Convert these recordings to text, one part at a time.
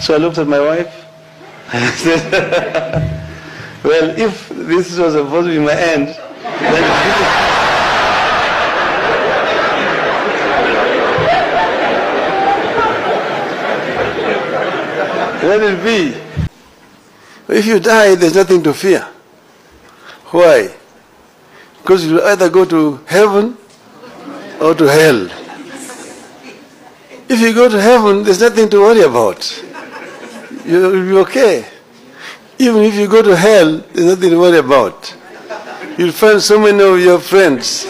So I looked at my wife and said, well, if this was supposed to be my end, then let it be. If you die, there's nothing to fear. Why? Because you'll either go to heaven or to hell. If you go to heaven, there's nothing to worry about. You'll be okay. Even if you go to hell, there's nothing to worry about. You'll find so many of your friends.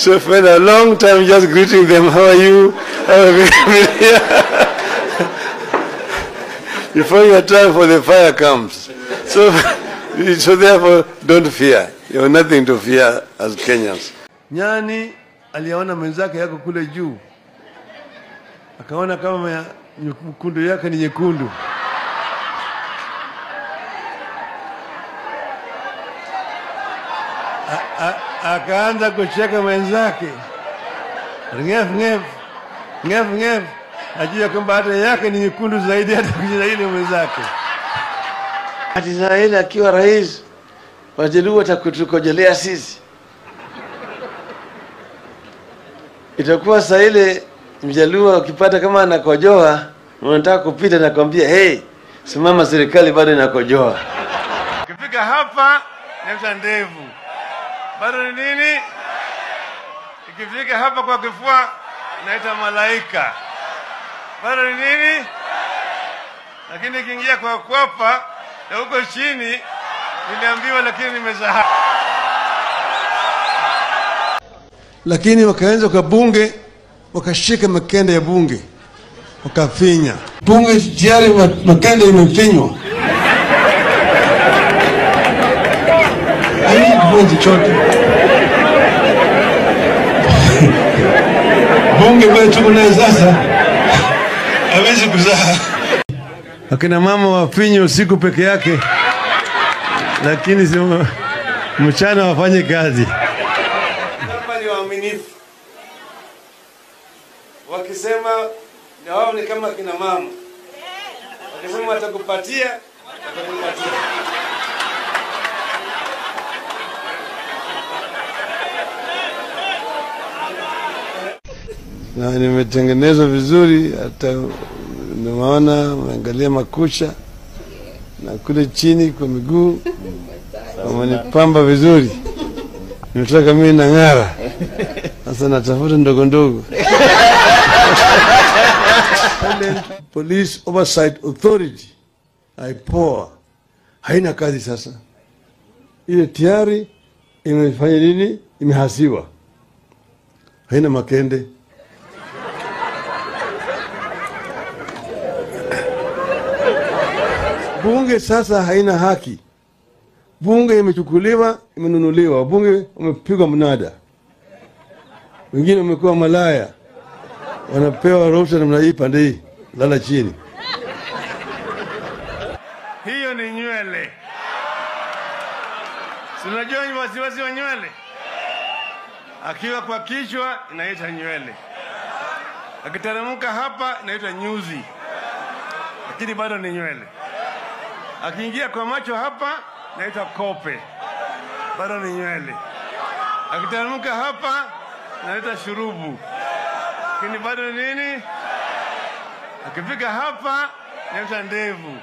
So spend a long time just greeting them, how are you? How are you? Before your time for the fire comes. So therefore, don't fear. You have nothing to fear as Kenyans. Nyani aliona mwenzake yako kule juu. Akaona kama mkundu yake ni nyekundu. Akaanza kucheka mwenzake. Ngef ngef ngef ngef, ajua kwamba hata yake ni nyekundu zaidi hata kushinda ile mwenzake. Ati Israeli akiwa rais, Wajaluo watakutukojelea sisi. Itakuwa saa ile Mjaluo ukipata kama anakojoa, unataka kupita na kwambia, hey, simama, serikali bado inakojoa. Ukifika hapa inaitwa ndevu. Bado ni nini? Ikifika hapa kwa kifua inaitwa malaika. Bado ni nini? Lakini ikiingia kwa kwapa na huko chini niliambiwa, lakini nimesahau. Lakini wakaanza kwa bunge, wakashika makende ya bunge, wakafinya. Bunge tayari makende imefinywa. Haikuwa chochote. Bunge ambayo tuko nayo sasa hawezi kuzaa. Akina mama wafinye usiku peke yake, lakini mchana wafanye kazi. Hapa ni waaminifu. Wakisema na wao ni kama kina mama. Wakisema watakupatia, watakupatia. Na nimetengenezwa vizuri, hata nimeona angalia makucha na kule chini kwa miguu wamenipamba vizuri. Nimetoka mimi na ngara. Sasa natafuta ndogo ndogo. Police Oversight Authority, IPOA, haina kazi sasa. Ile tayari imefanya nini? Imehasiwa. Haina makende. Bunge sasa haina haki. Bunge imechukuliwa, imenunuliwa. Bunge umepigwa mnada. Wengine wamekuwa malaya. Wanapewa ruhusa namna hii, pande hii, lala chini. Hiyo ni nywele. Si unajua ni wasiwasi wa nywele? Akiwa kwa kichwa inaitwa nywele. Akiteremka hapa inaitwa nyuzi. Lakini bado ni nywele. Akiingia kwa macho hapa inaitwa kope. Bado ni nywele. Akiteremka hapa inaitwa shurubu. Lakini bado ni nini? Akifika hapa inaitwa ndevu.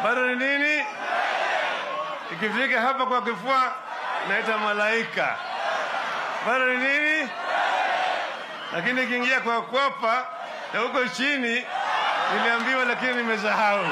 Bado ni nini? Ikifika hapa kwa kifua inaitwa malaika. Bado ni nini? Lakini ikiingia kwa kwapa na huko chini niliambiwa, lakini nimesahau.